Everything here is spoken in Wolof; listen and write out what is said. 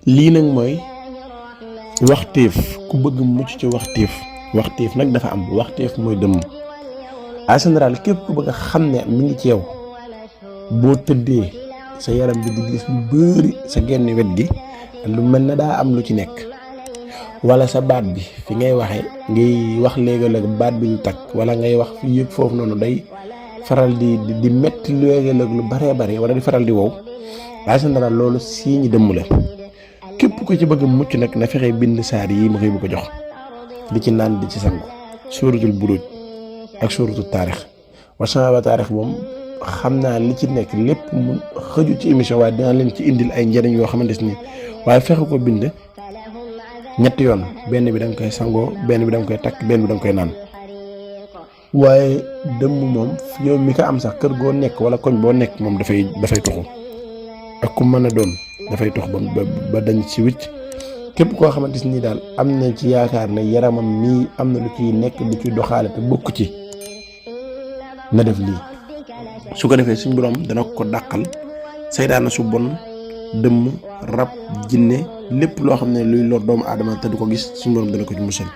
lii nag mooy waxteef ku bëgg mucc ci waxteef nag dafa am waxteef mooy dëmm en général képp ku bëgg a xam ne mi ngi ci yow boo tëddee sa yaram bi di gis lu bëri sa genn wet gi lu mel ne daa am lu ci nekk wala sa baat bi fi ngay waxee ngay wax léegi-léeg baat bi du takk wala ngay wax fi yëpp foofu noonu day faral di metti léegi-léeg lu baree bare wala di faral di wow en général loolu signe dëmm la képp ku ci bëgg mucc nag na fexe bind saar yi ma koy bu ko jox di ci naan di ci sangu suuratul buruuj ak suuratul taarix wa taarix moom xam naa li ci nekk lépp mu xëju ci émission waaye dinaa leen ci indil ay njëriñ yoo xamante ni waaye fexe ko bind ñetti yoon benn bi da nga koy sangoo benn bi da nga koy takk benn bi da nga koy naan waaye dëmm moom yow mi ko am sax kër goo nekk wala koñ boo nekk moom dafay tuxu ak ku mën a doon dafay tux ba dañ ci wicc képp koo xamante ni daal am na ci yaakaar ne yaramam mii am na lu ciy nekk lu ciy doxaale te bokk ci na def lii su ko defee suñ borom dana ko dàqal saytaane su bon dëmm rab jinne lépp loo xam ne luy lor doomu aadama te du ko gis suñ borom dana ko ci musal